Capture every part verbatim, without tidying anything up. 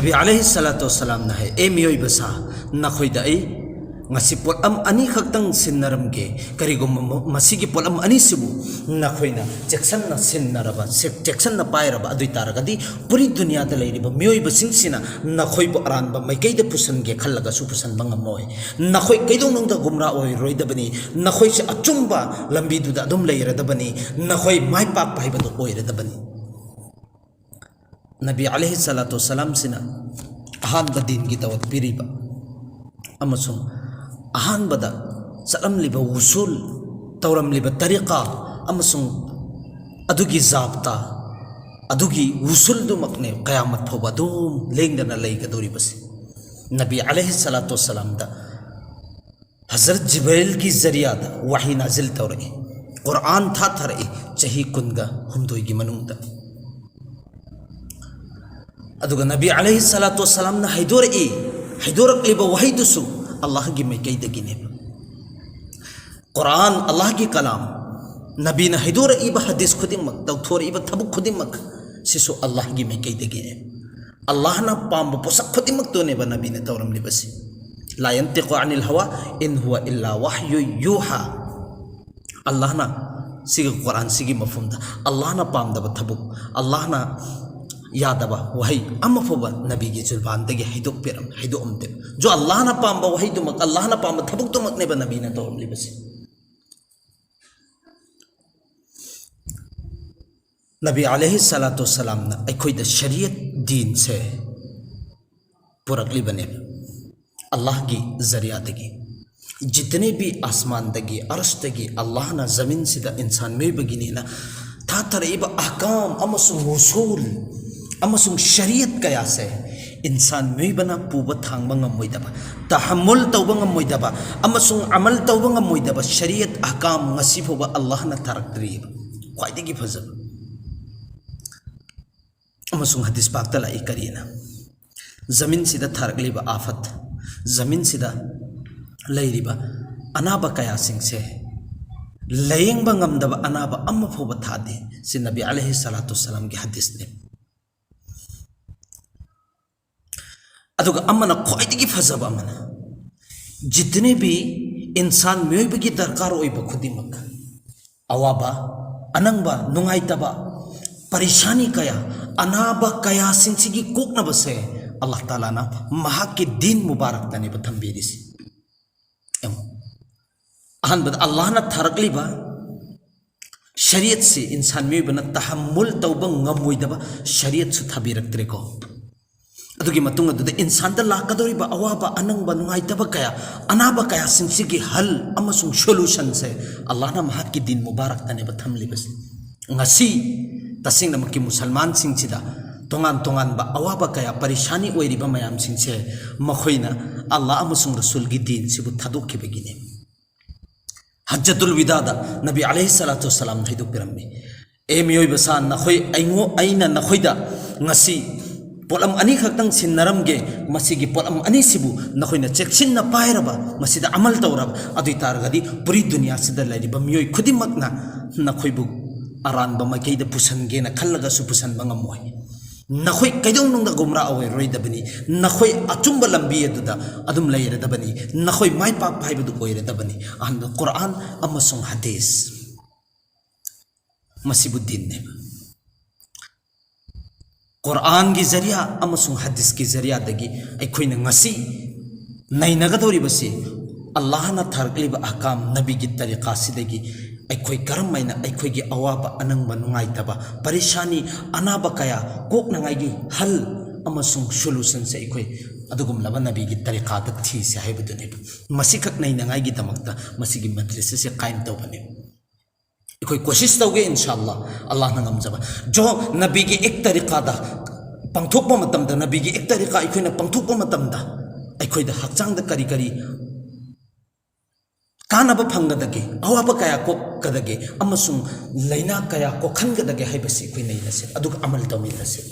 ꯅꯕꯤ ꯑꯂꯩꯍꯤ ꯁꯂꯥꯇꯨ ꯋꯁꯁꯂꯥꯝꯅ ꯍꯥꯏ, "ꯑꯦ ꯃꯤꯑꯣꯏꯕ ꯁꯥ, ꯅꯈꯣꯏꯗ ꯑꯩ ꯉꯁꯤ ꯄꯣꯠꯂꯝ ꯑꯅꯤꯈꯛꯇꯪ ꯁꯤꯟꯅꯔꯝꯒꯦ꯫ ꯀꯔꯤꯒꯨꯝꯕ ꯃ-, ꯃꯁꯤꯒꯤ ꯄꯣꯠꯂꯝ ꯑꯅꯤꯁꯤꯕꯨ ꯅꯈꯣꯏꯅ ꯆꯦꯛꯁꯟꯅ ꯁꯤꯟꯅꯔꯕ, ꯆꯦꯛ-, ꯆꯦꯛꯁꯟꯅ ꯄꯥꯏꯔꯕ ꯑꯗꯨ ꯑꯣꯏ ꯇꯥꯔꯒꯗꯤ, ꯄꯨꯔꯤ ꯗꯨꯅꯤꯌꯥꯗ ꯂꯩꯔꯤꯕ ꯃꯤꯑꯣꯏꯕꯁꯤꯡꯁꯤꯅ ꯅꯈꯣꯏꯕꯨ ꯑꯔꯥꯟꯕ ꯃꯥꯏꯀꯩꯗ ꯄꯨꯁꯟꯒꯦ ꯈꯜꯂꯒꯁꯨ ꯄꯨꯁꯟꯕ ꯉꯝꯃꯣꯏ꯫ ꯅꯈꯣꯏ ꯀꯩꯗꯧꯅꯨꯡꯗ ꯒꯨꯝꯔꯥ ꯑꯣꯏꯔꯣꯏꯗꯕꯅꯤ꯫ ꯅꯈꯣꯏꯁꯦ ꯑꯆꯨꯝꯕ ꯂꯝꯕꯤꯗꯨꯗ ꯑꯗꯨꯝ ꯂꯩꯔꯗꯕꯅꯤ꯫ ꯅꯈꯣꯏ ꯃꯥꯏ ꯄꯥꯛꯄ ꯍꯥꯏꯕꯗꯨ ꯑꯣꯏꯔꯗꯕꯅꯤ"꯫ ꯅꯕꯤ ꯑꯂꯩꯍꯤ ꯁꯂꯥꯇꯨ ꯁꯂꯥꯝꯁꯤꯅ ꯑꯍꯥꯟꯕ ꯗꯤꯟꯒꯤ ꯗꯥꯋꯠ ꯄꯤꯔꯤꯕ ꯑꯃꯁꯨꯡ ꯑꯍꯥꯟꯕꯗ ꯆꯠꯂꯝꯂꯤꯕ ꯋꯨꯁꯨꯜ, ꯇꯧꯔꯝꯂꯤꯕ ꯇꯔꯤꯀꯥ ꯑꯃꯁꯨꯡ ꯑꯗꯨꯒꯤ ꯖꯥꯕꯇꯥ, ꯑꯗꯨꯒꯤ ꯋꯨꯁꯨꯜꯗꯨꯃꯛꯅꯦ ꯀꯌꯥꯃꯠ ꯐꯥꯎꯕ ꯑꯗꯨꯝ ꯂꯦꯡꯗꯅ ꯂꯩꯒꯗꯧꯔꯤꯕꯁꯦ꯫ ꯅꯕꯤ ꯑꯂꯩꯍꯤ ꯁꯂꯥꯇꯨ ꯁꯂꯥꯝꯗ ꯍꯖꯔꯠ ꯖꯤꯕ꯭ꯔꯤꯜꯒꯤ ꯖꯔꯤꯌꯥꯗ ꯋꯥꯍꯤ ꯅꯥꯖꯤꯜ ꯇꯧꯔꯛꯏ, ꯀꯨꯔꯥꯟ ꯊꯥꯊꯔꯛꯏ ꯆꯍꯤ ꯀꯨꯟꯒ ꯍꯨꯝꯗꯣꯏꯒꯤ ꯃꯅꯨꯡꯗ꯫ ꯑꯗꯨꯒ ꯅꯕꯤ ꯑꯂꯩꯍꯤ ꯁꯂꯥꯇꯨ ꯋꯁꯁꯂꯥꯝꯅ ꯍꯥꯏꯗꯣꯔꯛꯏ, ꯍꯥꯏꯗꯣꯔꯛꯂꯤꯕ ꯋꯥꯍꯩꯗꯨꯁꯨ ꯑꯜꯂꯥꯍꯒꯤ ꯃꯥꯏꯀꯩꯗꯒꯤꯅꯦꯕ꯫ ꯀꯨꯔꯥꯟ, ꯑꯜꯂꯥꯍꯒꯤ ꯀꯂꯥꯝ, ꯅꯕꯤꯅ ꯍꯥꯏꯗꯣꯔꯛꯏꯕ ꯍꯗꯤꯁ ꯈꯨꯗꯤꯡꯃꯛ, ꯇꯧꯊꯣꯔꯛꯏꯕ ꯊꯕꯛ ꯈꯨꯗꯤꯡꯃꯛ, ꯁꯤꯁꯨ ꯑꯜꯂꯥꯍꯒꯤ ꯃꯥꯏꯀꯩꯗꯒꯤꯅꯦ꯫ ꯑꯜꯂꯥꯍꯅ ꯄꯥꯝꯕ ꯄꯣꯠꯁꯛ ꯈꯨꯗꯤꯡꯃꯛꯇꯨꯅꯦꯕ ꯅꯕꯤꯅ ꯇꯧꯔꯝꯂꯤꯕꯁꯤ꯫ "ꯂꯥ ꯌꯟꯇꯤꯀꯨ ꯑꯅꯤꯜ ꯍꯋꯥ ꯏꯟ ꯍꯨꯋ ꯏꯜꯂꯥ ꯋꯥꯍꯌꯨ ꯌꯨꯍꯥ"꯫ ꯑꯜꯂꯥꯍꯅ ꯁꯤꯒꯤ ꯀꯨꯔꯥꯟꯁꯤꯒꯤ ꯃꯐꯝꯗ ꯑꯜꯂꯥꯍꯅ ꯄꯥꯝꯗꯕ ꯊꯕꯛ, ꯑꯜꯂꯥꯍꯅ ꯌꯥꯗꯕ ꯋꯥꯍꯩ ꯑꯃ ꯐꯥꯎꯕ ꯅꯕꯤꯒꯤ ꯖꯨꯕꯥꯟꯗꯒꯤ ꯍꯩꯗꯣꯛꯄꯤꯔꯝ-, ꯍꯩꯗꯣꯛꯑꯝꯗꯦ꯫ ꯖꯣ ꯑꯜꯂꯥꯍꯅ ꯄꯥꯝꯕ ꯋꯥꯍꯩꯗꯨꯃꯛ, ꯑꯜꯂꯥꯍꯅ ꯄꯥꯝꯕ ꯊꯕꯛꯇꯨꯃꯛꯅꯦꯕ ꯅꯕꯤꯅ ꯇꯧꯔꯝꯂꯤꯕꯁꯦ꯫ ꯅꯕꯤ ꯑꯂꯩꯍꯤ ꯁꯂꯥꯇꯨ ꯁꯂꯥꯝꯅ ꯑꯩꯈꯣꯏꯗ ꯁꯔꯤꯌꯠ ꯗꯤꯟꯁꯦ ꯄꯨꯔꯛꯂꯤꯕꯅꯦꯕ ꯑꯜꯂꯥꯍꯒꯤ ꯖꯔꯤꯌꯥꯗꯒꯤ꯫ ꯖꯤꯇꯅꯦ ꯚꯤ ꯑꯥꯁꯃꯥꯟꯗꯒꯤ, ꯑꯔꯁꯇꯒꯤ ꯑꯜꯂꯥꯍꯅ ꯖꯃꯤꯟꯁꯤꯗ ꯏꯟꯁꯥꯟ ꯃꯤꯑꯣꯏꯕꯒꯤꯅꯦꯅ ꯊꯥꯊꯔꯛꯏꯕ ꯑꯍꯀꯥꯝ ꯑꯃꯁꯨꯡ ꯋꯨꯁꯨꯜ ꯑꯃꯁꯨꯡ ꯁꯔꯤꯌꯠ ꯀꯌꯥꯁꯦ ꯏꯟꯁꯥꯟ ꯃꯤꯑꯣꯏꯕꯅ ꯄꯨꯕ ꯊꯥꯡꯕ ꯉꯝꯃꯣꯏꯗꯕ, ꯇꯍꯝꯃꯨꯜ ꯇꯧꯕ ꯉꯝꯃꯣꯏꯗꯕ ꯑꯃꯁꯨꯡ ꯑꯃꯜ ꯇꯧꯕ ꯉꯝꯃꯣꯏꯗꯕ ꯁꯔꯤꯌꯠ ꯑꯍꯀꯥꯝ ꯉꯁꯤ ꯐꯥꯎꯕ ꯑꯜꯂꯥꯍꯅ ꯊꯥꯔꯛꯇ꯭ꯔꯤꯑꯕ꯫ ꯈ꯭ꯋꯥꯏꯗꯒꯤ ꯐꯖꯕ꯫ ꯑꯃꯁꯨꯡ ꯍꯗꯤꯁ ꯄꯥꯛꯇ ꯂꯥꯛꯏ ꯀꯔꯤꯅ? ꯖꯃꯤꯟꯁꯤꯗ ꯊꯥꯔꯛꯂꯤꯕ ꯑꯥꯐꯠ, ꯖꯃꯤꯟꯁꯤꯗ ꯂꯩꯔꯤꯕ ꯑꯅꯥꯕ ꯀꯌꯥꯁꯤꯡꯁꯦ ꯂꯥꯌꯦꯡꯕ ꯉꯝꯗꯕ ꯑꯅꯥꯕ ꯑꯃ ꯐꯥꯎꯕ ꯊꯥꯗꯦ꯫ ꯁꯤ ꯅꯕꯤ ꯑꯂꯩꯍꯤ ꯁꯂꯥꯇꯨ ꯁꯂꯥꯝꯒꯤ ꯍꯗꯤꯁꯅꯤ꯫ ꯑꯗꯨꯒ ꯑꯃꯅ, ꯈ꯭ꯋꯥꯏꯗꯒꯤ ꯐꯖꯕ ꯑꯃꯅ, ꯖꯤꯇꯅꯦ ꯚꯤ ꯏꯟꯁꯥꯟ, ꯃꯤꯑꯣꯏꯕꯒꯤ ꯗꯔꯀꯥꯔ ꯑꯣꯏꯕ ꯈꯨꯗꯤꯡꯃꯛ, ꯑꯋꯥꯕ, ꯑꯅꯪꯕ, ꯅꯨꯡꯉꯥꯏꯇꯕ, ꯄꯔꯤꯁꯥꯅꯤ ꯀꯌꯥ, ꯑꯅꯥꯕ ꯀꯌꯥꯁꯤꯡꯁꯤꯒꯤ ꯀꯣꯛꯅꯕꯁꯦ ꯑꯜꯂꯥꯍ ꯇꯥꯂꯥꯅ ꯃꯍꯥꯛꯀꯤ ꯗꯤꯟ ꯃꯨꯕꯥꯔꯛꯇꯅꯦꯕ ꯊꯝꯕꯤꯔꯤꯁꯦ꯫ ꯌꯦꯡꯉꯨ꯫ ꯑꯍꯥꯟꯕꯗ ꯑꯜꯂꯥꯍꯅ ꯊꯥꯔꯛꯂꯤꯕ ꯁꯔꯤꯌꯠꯁꯤ ꯏꯟꯁꯥꯟ ꯃꯤꯑꯣꯏꯕꯅ ꯇꯍꯝꯃꯨꯜ ꯇꯧꯕ ꯉꯝꯃꯣꯏꯗꯕ ꯁꯔꯤꯌꯠꯁꯨ ꯊꯥꯕꯤꯔꯛꯇ꯭ꯔꯦꯀꯣ꯫ ꯑꯗꯨꯒꯤ ꯃꯇꯨꯡ ꯑꯗꯨꯗ ꯏꯟꯁꯥꯟꯗ ꯂꯥꯛꯀꯗꯧꯔꯤꯕ ꯑꯋꯥꯕ, ꯑꯅꯪꯕ, ꯅꯨꯡꯉꯥꯏꯇꯕ ꯀꯌꯥ, ꯑꯅꯥꯕ ꯀꯌꯥꯁꯤꯡꯁꯤꯒꯤ ꯍꯜ ꯑꯃꯁꯨꯡ ꯁꯣꯂꯨꯁꯟꯁꯦ ꯑꯜꯂꯥꯍꯅ ꯃꯍꯥꯛꯀꯤ ꯗꯤꯟ ꯃꯨꯕꯥꯔꯛꯇꯅꯦꯕ ꯊꯝꯂꯤꯕꯁꯦ꯫ ꯉꯁꯤ ꯇꯁꯦꯡꯅꯃꯛꯀꯤ ꯃꯨꯁꯜꯃꯥꯟꯁꯤꯡꯁꯤꯗ ꯇꯣꯉꯥꯟ ꯇꯣꯉꯥꯟꯕ ꯑꯋꯥꯕ ꯀꯌꯥ, ꯄꯔꯤꯁꯥꯅꯤ ꯑꯣꯏꯔꯤꯕ ꯃꯌꯥꯝꯁꯤꯡꯁꯦ ꯃꯈꯣꯏꯅ ꯑꯜꯂꯥꯍ ꯑꯃꯁꯨꯡ ꯔꯁꯨꯜꯒꯤ ꯗꯤꯟꯁꯤꯕꯨ ꯊꯥꯗꯣꯛꯈꯤꯕꯒꯤꯅꯦ꯫ ꯍꯖ꯭ꯖꯇꯨꯜ ꯋꯤꯗꯥꯗ ꯅꯕꯤ ꯑꯂꯩꯍꯤ ꯁꯂꯥꯇꯨ ꯋꯁꯁꯂꯥꯝꯅ ꯍꯥꯏꯗꯣꯛꯄꯤꯔꯝꯃꯤ, "ꯑꯦ ꯃꯤꯑꯣꯏꯕ ꯁꯥ, ꯅꯈꯣꯏ ꯑꯩꯉꯣ-, ꯑꯩꯅ ꯅꯈꯣꯏꯗ ꯉꯁꯤ ꯄꯣꯠꯂꯝ ꯑꯅꯤꯈꯛꯇꯪ ꯁꯤꯟꯅꯔꯝꯒꯦ, ꯃꯁꯤꯒꯤ ꯄꯣꯠꯂꯝ ꯑꯅꯤꯁꯤꯕꯨ ꯅꯈꯣꯏꯅ ꯆꯦꯛꯁꯤꯟꯅ ꯄꯥꯏꯔꯕ, ꯃꯁꯤꯗ ꯑꯃꯜ ꯇꯧꯔꯕ, ꯑꯗꯨ ꯑꯣꯏ ꯇꯥꯔꯒꯗꯤ ꯄꯨꯔꯤ ꯗꯨꯅꯤꯌꯥꯁꯤꯗ ꯂꯩꯔꯤꯕ ꯃꯤꯑꯣꯏ ꯈꯨꯗꯤꯡꯃꯛꯅ ꯅꯈꯣꯏꯕꯨ ꯑꯔꯥꯟꯕ ꯃꯥꯏꯀꯩꯗ ꯄꯨꯁꯟꯒꯦꯅ ꯈꯜꯂꯒꯁꯨ ꯄꯨꯁꯟꯕ ꯉꯝꯃꯣꯏ꯫ ꯅꯈꯣꯏ ꯀꯩꯗꯧꯅꯨꯡꯗ ꯒꯨꯝꯔꯥ ꯑꯣꯏꯔꯣꯏꯗꯕꯅꯤ꯫ ꯅꯈꯣꯏ ꯑꯆꯨꯝꯕ ꯂꯝꯕꯤ ꯑꯗꯨꯗ ꯑꯗꯨꯝ ꯂꯩꯔꯗꯕꯅꯤ꯫ ꯅꯈꯣꯏ ꯃꯥꯏ ꯄꯥꯛꯄ ꯍꯥꯏꯕꯗꯨ ꯑꯣꯏꯔꯗꯕꯅꯤ"꯫ ꯑꯍꯟꯗ ꯀꯨꯔꯥꯟ ꯑꯃꯁꯨꯡ ꯍꯗꯤꯁ, ꯃꯁꯤꯕꯨ ꯗꯤꯟꯅꯦꯕ꯫ ꯀꯨꯔꯥꯟꯒꯤ ꯖꯔꯤꯌꯥ ꯑꯃꯁꯨꯡ ꯍꯗꯤꯁꯀꯤ ꯖꯔꯤꯌꯥꯗꯒꯤ ꯑꯩꯈꯣꯏꯅ ꯉꯁꯤ ꯅꯩꯅꯒꯗꯧꯔꯤꯕꯁꯤ, ꯑꯜꯂꯥꯍꯅ ꯊꯥꯔꯛꯂꯤꯕ ꯑꯍꯀꯥꯝ, ꯅꯕꯤꯒꯤ ꯇꯔꯤꯀꯥꯁꯤꯗꯒꯤ ꯑꯩꯈꯣꯏ ꯀꯔꯝ ꯍꯥꯏꯅ ꯑꯩꯈꯣꯏꯒꯤ ꯑꯋꯥꯕ, ꯑꯅꯪꯕ, ꯅꯨꯡꯉꯥꯏꯇꯕ, ꯄꯔꯤꯁꯥꯅꯤ, ꯑꯅꯥꯕ ꯀꯌꯥ ꯀꯣꯛꯅꯉꯥꯏꯒꯤ ꯍꯜ ꯑꯃꯁꯨꯡ ꯁꯣꯂꯨꯁꯟꯁꯦ ꯑꯩꯈꯣꯏ ꯑꯗꯨꯒꯨꯝꯂꯕ ꯅꯕꯤꯒꯤ ꯇꯔꯤꯀꯥꯗ ꯊꯤꯁꯦ ꯍꯥꯏꯕꯗꯨꯅꯦꯕ꯫ ꯃꯁꯤꯈꯛ ꯅꯩꯅꯉꯥꯏꯒꯤꯗꯃꯛꯇ ꯃꯁꯤꯒꯤ ꯃꯗ꯭ꯔꯤꯁ ꯑꯁꯤ ꯀꯥꯏꯝ ꯇꯧꯕꯅꯦꯕ꯫ ꯑꯩꯈꯣꯏ ꯀꯣꯁꯤꯁ ꯇꯧꯒꯦ, ꯏꯟꯁꯥ ꯑꯜꯂꯥ, ꯑꯜꯂꯥꯍꯅ ꯉꯝꯖꯕ꯫ ꯖꯣ ꯅꯕꯤꯒꯤ ꯑꯦꯛ ꯇꯔꯤꯀꯥꯗ ꯄꯥꯡꯊꯣꯛꯄ ꯃꯇꯝꯗ, ꯅꯕꯤꯒꯤ ꯑꯦꯛ ꯇꯔꯤꯀꯥ ꯑꯩꯈꯣꯏꯅ ꯄꯥꯡꯊꯣꯛꯄ ꯃꯇꯝꯗ ꯑꯩꯈꯣꯏꯗ ꯍꯛꯆꯥꯡꯗ ꯀꯔꯤ ꯀꯔꯤ ꯀꯥꯟꯅꯕ ꯐꯪꯒꯗꯒꯦ, ꯑꯋꯥꯕ ꯀꯌꯥ ꯀꯣꯛꯀꯗꯒꯦ ꯑꯃꯁꯨꯡ ꯂꯥꯏꯅꯥ ꯀꯌꯥ ꯀꯣꯛꯍꯟꯒꯗꯒꯦ ꯍꯥꯏꯕꯁꯤ ꯑꯩꯈꯣꯏ ꯅꯩꯅꯁꯦ, ꯑꯗꯨꯒ ꯑꯃꯜ ꯇꯧꯃꯤꯟꯅꯁꯦ꯫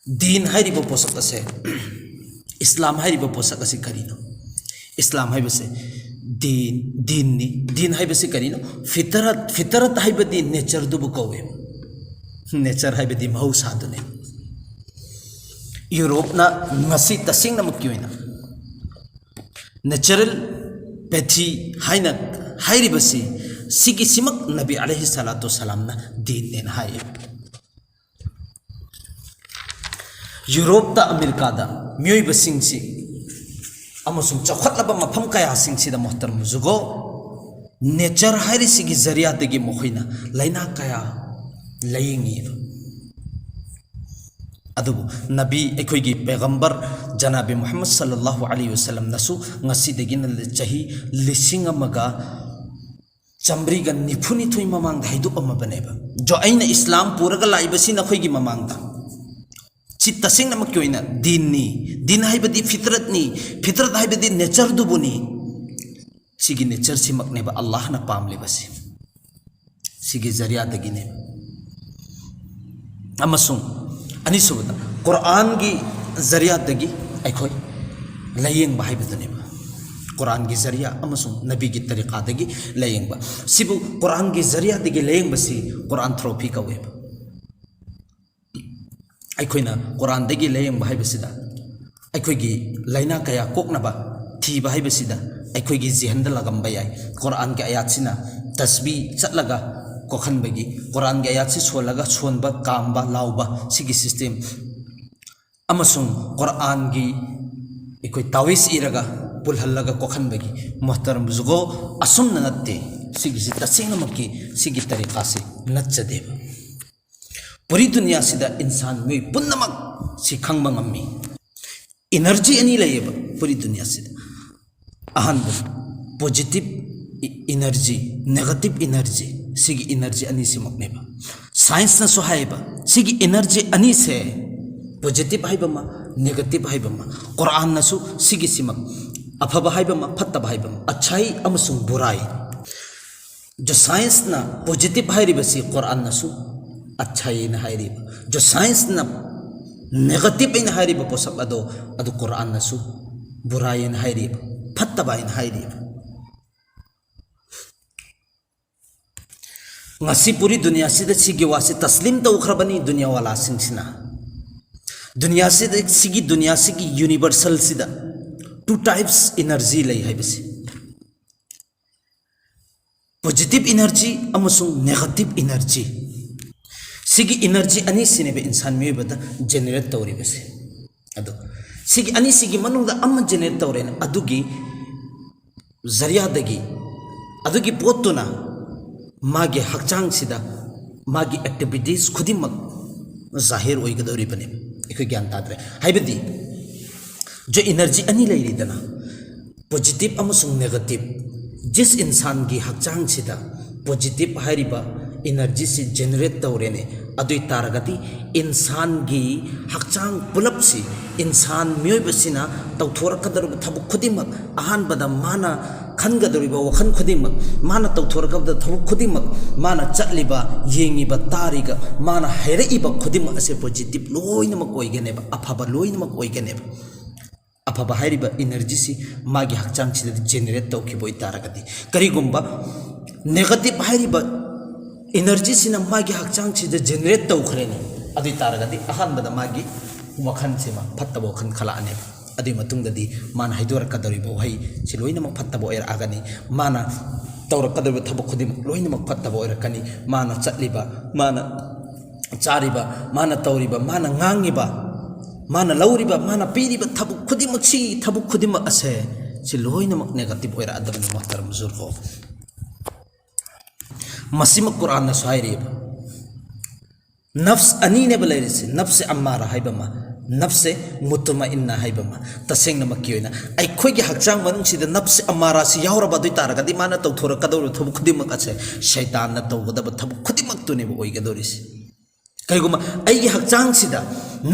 ꯗꯤꯟ ꯍꯥꯏꯔꯤꯕ ꯄꯣꯠꯁꯛ ꯑꯁꯦ, ꯏꯁꯂꯥꯝ ꯍꯥꯏꯔꯤꯕ ꯄꯣꯠꯁꯛ ꯑꯁꯤ ꯀꯔꯤꯅꯣ? ꯏꯁꯂꯥꯝ ꯍꯥꯏꯕꯁꯦ ꯗꯤꯟ, ꯗꯤꯟꯅꯤ꯫ ꯗꯤꯟ ꯍꯥꯏꯕꯁꯤ ꯀꯔꯤꯅꯣ? ꯐꯤꯇꯔꯠ, ꯐꯤꯇꯔꯠ ꯍꯥꯏꯕꯗꯤ ꯅꯦꯆꯔꯗꯨꯕꯨ ꯀꯧꯋꯦ꯫ ꯅꯦꯆꯔ ꯍꯥꯏꯕꯗꯤ ꯃꯍꯧꯁꯥꯗꯨꯅꯤ꯫ ꯌꯨꯔꯣꯞꯅ ꯉꯁꯤ ꯇꯁꯦꯡꯅꯃꯛꯀꯤ ꯑꯣꯏꯅ naturopathy ꯍꯥꯏꯅ ꯍꯥꯏꯔꯤꯕꯁꯤ, ꯁꯤꯒꯤꯁꯤꯃꯛ ꯅꯕꯤ ꯑꯂꯩꯍꯤ ꯁꯂꯥꯇꯨ ꯁꯂꯥꯝꯅ ꯗꯤꯟꯅꯦꯅ ꯍꯥꯏꯌꯦ꯫ ꯌꯨꯔꯣꯞꯇ, ꯑꯃꯦꯔꯤꯀꯥꯗ ꯃꯤꯑꯣꯏꯕꯁꯤꯡꯁꯤ ꯑꯃꯁꯨꯡ ꯆꯥꯎꯈꯠꯂꯕ ꯃꯐꯝ ꯀꯌꯥꯁꯤꯡꯁꯤꯗ, ꯃꯣꯍꯇꯔꯝ ꯕꯨꯖꯨꯔꯒꯣ, nature ꯍꯥꯏꯔꯤꯁꯤꯒꯤ ꯖꯔꯤꯌꯥꯗꯒꯤ ꯃꯈꯣꯏꯅ ꯂꯥꯏꯅꯥ ꯀꯌꯥ ꯂꯥꯏꯌꯦꯡꯉꯤꯕ꯫ ꯑꯗꯨꯕꯨ ꯅꯕꯤ, ꯑꯩꯈꯣꯏꯒꯤ ꯄꯦꯒꯝꯕꯔ ꯖꯅꯥꯕꯤ ꯃꯨꯍꯝꯃꯗ ꯁꯜꯂꯜꯂꯥꯍꯨ ꯑꯂꯩꯍꯤ ꯋꯁꯜꯂꯝꯅꯁꯨ ꯉꯁꯤꯗꯒꯤꯅ ꯆꯍꯤ ꯂꯤꯁꯤꯡ ꯑꯃꯒ ꯆꯥꯃꯔꯤꯒ ꯅꯤꯐꯨꯅꯤꯊꯣꯏ ꯃꯃꯥꯡꯗ ꯍꯥꯏꯗꯣꯛꯑꯝꯃꯕꯅꯦꯕ꯫ ꯖꯣ, ꯑꯩꯅ ꯏꯁꯂꯥꯝ ꯄꯨꯔꯒ ꯂꯥꯛꯏꯕꯁꯤ ꯅꯈꯣꯏꯒꯤ ꯃꯃꯥꯡꯗ꯫ ꯁꯤ ꯇꯁꯦꯡꯅꯃꯛꯀꯤ ꯑꯣꯏꯅ ꯗꯤꯟꯅꯤ꯫ ꯗꯤꯟ ꯍꯥꯏꯕꯗꯤ ꯐꯤꯇ꯭ꯔꯠꯅꯤ꯫ ꯐꯤꯇ꯭ꯔꯠ ꯍꯥꯏꯕꯗꯤ natureꯗꯨꯕꯨꯅꯤ꯫ ꯁꯤꯒꯤ natureꯁꯤꯃꯛꯅꯦꯕ ꯑꯜꯂꯥꯍꯅ ꯄꯥꯝꯂꯤꯕꯁꯤ꯫ ꯁꯤꯒꯤ ꯖꯔꯤꯌꯥꯗꯒꯤꯅꯦꯕ꯫ ꯑꯃꯁꯨꯡ ꯑꯅꯤꯁꯨꯕꯗ, ꯀꯨꯔꯥꯟꯒꯤ ꯖꯔꯤꯌꯥꯗꯒꯤ ꯑꯩꯈꯣꯏ ꯂꯥꯏꯌꯦꯡꯕ ꯍꯥꯏꯕꯗꯨꯅꯦꯕ꯫ ꯀꯨꯔꯥꯟꯒꯤ ꯖꯔꯤꯌꯥ ꯑꯃꯁꯨꯡ ꯅꯕꯤꯒꯤ ꯇꯔꯤꯀꯥꯗꯒꯤ ꯂꯥꯏꯌꯦꯡꯕ꯫ ꯁꯤꯕꯨ ꯀꯨꯔꯥꯟꯒꯤ ꯖꯔꯤꯌꯥꯗꯒꯤ ꯂꯥꯏꯌꯦꯡꯕꯁꯤ ꯀꯨꯔꯥꯟ ꯊꯦꯔꯥꯄꯤ ꯀꯧꯋꯦꯕ꯫ ꯑꯩꯈꯣꯏꯅ ꯀꯨꯔꯥꯟꯗꯒꯤ ꯂꯥꯏꯌꯦꯡꯕ ꯍꯥꯏꯕꯁꯤꯗ, ꯑꯩꯈꯣꯏꯒꯤ ꯂꯥꯏꯅꯥ ꯀꯌꯥ ꯀꯣꯛꯅꯕ ꯊꯤꯕ ꯍꯥꯏꯕꯁꯤꯗ, ꯑꯩꯈꯣꯏꯒꯤ ꯖꯤꯍꯟꯗ ꯂꯥꯛꯂꯝꯕ ꯌꯥꯏ꯫ ꯀꯨꯔꯥꯟꯒꯤ ꯑꯌꯥꯠꯁꯤꯅ ꯇꯁꯕꯤ ꯆꯠꯂꯒ ꯀꯣꯛꯍꯟꯕꯒꯤ, ꯀꯨꯔꯥꯟꯒꯤ ꯑꯌꯥꯠꯁꯤ ꯁꯣꯜꯂꯒ ꯁꯣꯟꯕ, ꯀꯥꯝꯕ, ꯂꯥꯎꯕ, ꯁꯤꯒꯤ system, ꯑꯃꯁꯨꯡ ꯀꯨꯔꯥꯟꯒꯤ ꯑꯩꯈꯣꯏ ꯇꯥꯋꯤꯁ ꯏꯔꯒ ꯄꯨꯜꯍꯜꯂꯒ ꯀꯣꯛꯍꯟꯕꯒꯤ꯫ ꯃꯣꯍꯇꯔꯝ ꯕꯨꯖꯨꯔꯒꯣ, ꯑꯁꯨꯝꯅ ꯅꯠꯇꯦ꯫ ꯁꯤꯒꯤꯁꯤ ꯇꯁꯦꯡꯅꯃꯛꯀꯤ ꯁꯤꯒꯤ ꯇꯔꯤꯀꯥꯁꯤ ꯅꯠꯆꯗꯦꯕ꯫ ꯄꯨꯔꯤ ꯗꯨꯅꯤꯌꯥꯁꯤꯗ ꯏꯟꯁꯥꯟ ꯃꯤꯑꯣꯏ ꯄꯨꯝꯅꯃꯛ ꯁꯤ ꯈꯪꯕ ꯉꯝꯃꯤ꯫ Energy ꯑꯅꯤ ꯂꯩꯌꯦꯕ ꯄꯨꯔꯤ ꯗꯨꯅꯤꯌꯥꯁꯤꯗ꯫ ꯑꯍꯥꯟꯕ, positive energy, negative energy꯫ ꯁꯤꯒꯤ energy ꯑꯅꯤꯁꯤꯃꯛꯅꯦꯕ꯫ Scienceꯅꯁꯨ ꯍꯥꯏꯌꯦꯕ, ꯁꯤꯒꯤ energy ꯑꯅꯤꯁꯦ, positive ꯍꯥꯏꯕ ꯑꯃ, negative ꯍꯥꯏꯕ ꯑꯃ꯫ ꯀꯨꯔꯥꯟꯅꯁꯨ ꯁꯤꯒꯤꯁꯤꯃꯛ, ꯑꯐꯕ ꯍꯥꯏꯕ ꯑꯃ, ꯐꯠꯇꯕ ꯍꯥꯏꯕ ꯑꯃ, ꯑꯆꯥꯏ ꯑꯃꯁꯨꯡ ꯕꯨꯔꯥꯏ꯫ ꯖꯣ ꯁꯥꯏꯟꯁꯅ positive ꯍꯥꯏꯔꯤꯕꯁꯤ ꯀꯨꯔꯥꯟꯅꯁꯨ ꯑꯆꯥꯏ ꯍꯥꯏꯅ ꯍꯥꯏꯔꯤꯕ, ꯖꯣ ꯁꯥꯏꯟꯁꯅ negative ꯍꯥꯏꯅ ꯍꯥꯏꯔꯤꯕ ꯄꯣꯠꯁꯛ ꯑꯗꯣ, ꯑꯗꯨ ꯀꯨꯔꯥꯟꯅꯁꯨ ꯕꯨꯔꯥꯏ ꯍꯥꯏꯅ ꯍꯥꯏꯔꯤꯕ, ꯐꯠꯇꯕ ꯍꯥꯏꯅ ꯍꯥꯏꯔꯤꯕ꯫ ꯉꯁꯤ ꯄꯨꯔꯤ ꯗꯨꯅꯤꯌꯥꯁꯤꯗ ꯁꯤꯒꯤ ꯋꯥꯁꯤ ꯇꯁꯂꯤꯝ ꯇꯧꯈ꯭ꯔꯕꯅꯤ ꯗꯨꯅꯤꯌꯥꯋꯥꯂꯥꯁꯤꯡꯁꯤꯅ꯫ ꯗꯨꯅꯤꯌꯥꯁꯤꯗ, ꯁꯤꯒꯤ ꯗꯨꯅꯤꯌꯥꯁꯤꯒꯤ ꯌꯨꯅꯤꯚꯔꯁꯦꯜꯁꯤꯗ two types energy ꯂꯩ ꯍꯥꯏꯕꯁꯤ, positive energy ꯑꯃꯁꯨꯡ negative energy꯫ ꯁꯤꯒꯤ energy ꯑꯅꯤꯁꯤꯅꯦꯕ ꯏꯟꯁꯥꯟ ꯃꯤꯑꯣꯏꯕꯗ ꯖꯦꯅꯦꯔꯦꯠ ꯇꯧꯔꯤꯕꯁꯦ꯫ ꯑꯗꯣ ꯁꯤꯒꯤ ꯑꯅꯤꯁꯤꯒꯤ ꯃꯅꯨꯡꯗ ꯑꯃ ꯖꯦꯅꯦꯔꯦꯠ ꯇꯧꯔꯦꯅ, ꯑꯗꯨꯒꯤ ꯖꯔꯤꯌꯥꯗꯒꯤ, ꯑꯗꯨꯒꯤ ꯄꯣꯠꯇꯨꯅ ꯃꯥꯒꯤ ꯍꯛꯆꯥꯡꯁꯤꯗ ꯃꯥꯒꯤ ꯑꯦꯛꯇꯤꯚꯤꯇꯤꯁ ꯈꯨꯗꯤꯡꯃꯛ ꯖꯥꯍꯤꯔ ꯑꯣꯏꯒꯗꯧꯔꯤꯕꯅꯤ꯫ ꯑꯩꯈꯣꯏ ꯒ꯭ꯌꯥꯟ ꯇꯥꯗ꯭ꯔꯦ꯫ ꯍꯥꯏꯕꯗꯤ, ꯖꯣ, ꯏꯅꯔꯖꯤ ꯑꯅꯤ ꯂꯩꯔꯤꯗꯅ, ꯄꯣꯖꯤꯇꯤꯚ ꯑꯃꯁꯨꯡ ꯅꯦꯒꯦꯇꯤꯚ꯫ ꯖꯤꯁ ꯏꯟꯁꯥꯟꯒꯤ ꯍꯛꯆꯥꯡꯁꯤꯗ ꯄꯣꯖꯤꯇꯤꯚ ꯍꯥꯏꯔꯤꯕ ꯏꯅꯔꯖꯤꯁꯤ ꯖꯦꯅꯦꯔꯦꯠ ꯇꯧꯔꯦꯅꯦ, ꯑꯗꯨ ꯑꯣꯏ ꯇꯥꯔꯒꯗꯤ ꯏꯟꯁꯥꯟꯒꯤ ꯍꯛꯆꯥꯡ ꯄꯨꯂꯞꯁꯤ, ꯏꯟꯁꯥꯟ ꯃꯤꯑꯣꯏꯕꯁꯤꯅ ꯇꯧꯊꯣꯔꯛꯀꯗꯧꯔꯤꯕ ꯊꯕꯛ ꯈꯨꯗꯤꯡꯃꯛ, ꯑꯍꯥꯟꯕꯗ ꯃꯥꯅ ꯈꯟꯒꯗꯧꯔꯤꯕ ꯋꯥꯈꯜ ꯈꯨꯗꯤꯡꯃꯛ, ꯃꯥꯅ ꯇꯧꯊꯣꯔꯛꯀꯗꯕ ꯊꯕꯛ ꯈꯨꯗꯤꯡꯃꯛ, ꯃꯥꯅ ꯆꯠꯂꯤꯕ, ꯌꯦꯡꯉꯤꯕ, ꯇꯥꯔꯤꯕ, ꯃꯥꯅ ꯍꯥꯏꯔꯛꯏꯕ ꯈꯨꯗꯤꯡꯃꯛ ꯑꯁꯦ ꯄꯣꯖꯤꯇꯤꯚ ꯂꯣꯏꯅꯃꯛ ꯑꯣꯏꯒꯅꯦꯕ, ꯑꯐꯕ ꯂꯣꯏꯅꯃꯛ ꯑꯣꯏꯒꯅꯦꯕ꯫ ꯑꯐꯕ ꯍꯥꯏꯔꯤꯕ ꯏꯅꯔꯖꯤꯁꯤ ꯃꯥꯒꯤ ꯍꯛꯆꯥꯡꯁꯤꯗꯗꯤ ꯖꯦꯅꯦꯔꯦꯠ ꯇꯧꯈꯤꯕ ꯑꯣꯏꯇꯥꯔꯒꯗꯤ, ꯀꯔꯤꯒꯨꯝꯕ ꯅꯦꯒꯦꯇꯤꯚ ꯍꯥꯏꯔꯤꯕ ꯏꯅꯔꯖꯤꯁꯤꯅ ꯃꯥꯒꯤ ꯍꯛꯆꯥꯡꯁꯤꯗ ꯖꯦꯅꯦꯔꯦꯠ ꯇꯧꯈ꯭ꯔꯦꯅꯦ, ꯑꯗꯨ ꯑꯣꯏ ꯇꯥꯔꯒꯗꯤ ꯑꯍꯥꯟꯕꯗ ꯃꯥꯒꯤ ꯋꯥꯈꯜꯁꯤꯃ ꯐꯠꯇꯕ ꯋꯥꯈꯜ ꯈꯜꯂꯛꯑꯅꯦꯕ꯫ ꯑꯗꯨꯒꯤ ꯃꯇꯨꯡꯗꯗꯤ ꯃꯥꯅ ꯍꯥꯏꯗꯣꯔꯛꯀꯗꯧꯔꯤꯕ ꯋꯥꯍꯩꯁꯤ ꯂꯣꯏꯅꯃꯛ ꯐꯠꯇꯕ ꯑꯣꯏꯔꯛꯑꯒꯅꯤ꯫ ꯃꯥꯅ ꯇꯧꯔꯛꯀꯗꯧꯔꯤꯕ ꯊꯕꯛ ꯈꯨꯗꯤꯡꯃꯛ ꯂꯣꯏꯅꯃꯛ ꯐꯠꯇꯕ ꯑꯣꯏꯔꯛꯀꯅꯤ꯫ ꯃꯥꯅ ꯆꯠꯂꯤꯕ, ꯃꯥꯅ ꯆꯥꯔꯤꯕ, ꯃꯥꯅ ꯇꯧꯔꯤꯕ, ꯃꯥꯅ ꯉꯥꯡꯉꯤꯕ, ꯃꯥꯅ ꯂꯧꯔꯤꯕ, ꯃꯥꯅ ꯄꯤꯔꯤꯕ ꯊꯕꯛ ꯈꯨꯗꯤꯡꯃꯛꯁꯤ, ꯊꯕꯛ ꯈꯨꯗꯤꯡꯃꯛ ꯑꯁꯦ, ꯁꯤ ꯂꯣꯏꯅꯃꯛ ꯅꯦꯒꯦꯇꯤꯚ ꯑꯣꯏꯔꯛꯑꯗꯕꯅꯤ, ꯃꯣꯍꯇꯔꯝ ꯕꯨꯖꯨꯔꯒꯣ꯫ ꯃꯁꯤꯃꯛ ꯀꯨꯔꯥꯟꯅꯁꯨ ꯍꯥꯏꯔꯤꯕ꯫ ꯅꯐꯁ ꯑꯅꯤꯅꯦꯕ ꯂꯩꯔꯤꯁꯦ, ꯅꯐꯁꯦ ꯑꯝꯃꯥꯔꯥ ꯍꯥꯏꯕ ꯑꯃ, ꯅꯐꯁꯦ ꯃꯨꯇꯃꯏꯟꯅꯥ ꯍꯥꯏꯕ ꯑꯃ꯫ ꯇꯁꯦꯡꯅꯃꯛꯀꯤ ꯑꯣꯏꯅ ꯑꯩꯈꯣꯏꯒꯤ ꯍꯛꯆꯥꯡ ꯃꯅꯨꯡꯁꯤꯗ ꯅꯐꯁꯦ ꯑꯝꯃꯥꯔꯥꯁꯤ ꯌꯥꯎꯔꯕ ꯑꯗꯨ ꯑꯣꯏ ꯇꯥꯔꯒꯗꯤ, ꯃꯥꯅ ꯇꯧꯊꯣꯔꯛꯀꯗꯧꯔꯤꯕ ꯊꯕꯛ ꯈꯨꯗꯤꯡꯃꯛ ꯑꯁꯦ ꯁꯩꯇꯥꯟꯅ ꯇꯧꯒꯗꯕ ꯊꯕꯛ ꯈꯨꯗꯤꯡꯃꯛꯇꯨꯅꯦꯕ ꯑꯣꯏꯒꯗꯧꯔꯤꯁꯦ꯫ ꯀꯔꯤꯒꯨꯝꯕ ꯑꯩꯒꯤ ꯍꯛꯆꯥꯡꯁꯤꯗ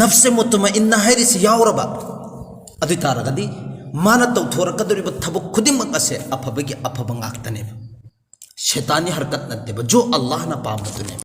ꯅꯐꯁꯦ ꯃꯨꯇꯃꯏꯟꯅꯥ ꯍꯥꯏꯔꯤꯁꯤ ꯌꯥꯎꯔꯕ ꯑꯗꯨ ꯑꯣꯏ ꯇꯥꯔꯒꯗꯤ, ꯃꯥꯅ ꯇꯧꯊꯣꯔꯛꯀꯗꯧꯔꯤꯕ ꯊꯕꯛ ꯈꯨꯗꯤꯡꯃꯛ ꯑꯁꯦ ꯑꯐꯕꯒꯤ ꯑꯐꯕ ꯉꯥꯛꯇꯅꯦꯕ꯫ ꯁꯩꯇꯥꯟꯒꯤ ꯍꯔꯀꯠ ꯅꯠꯇꯦꯕ, ꯖꯣ ꯑꯜꯂꯥꯍꯅ ꯄꯥꯝꯕꯗꯨꯅꯦꯕ꯫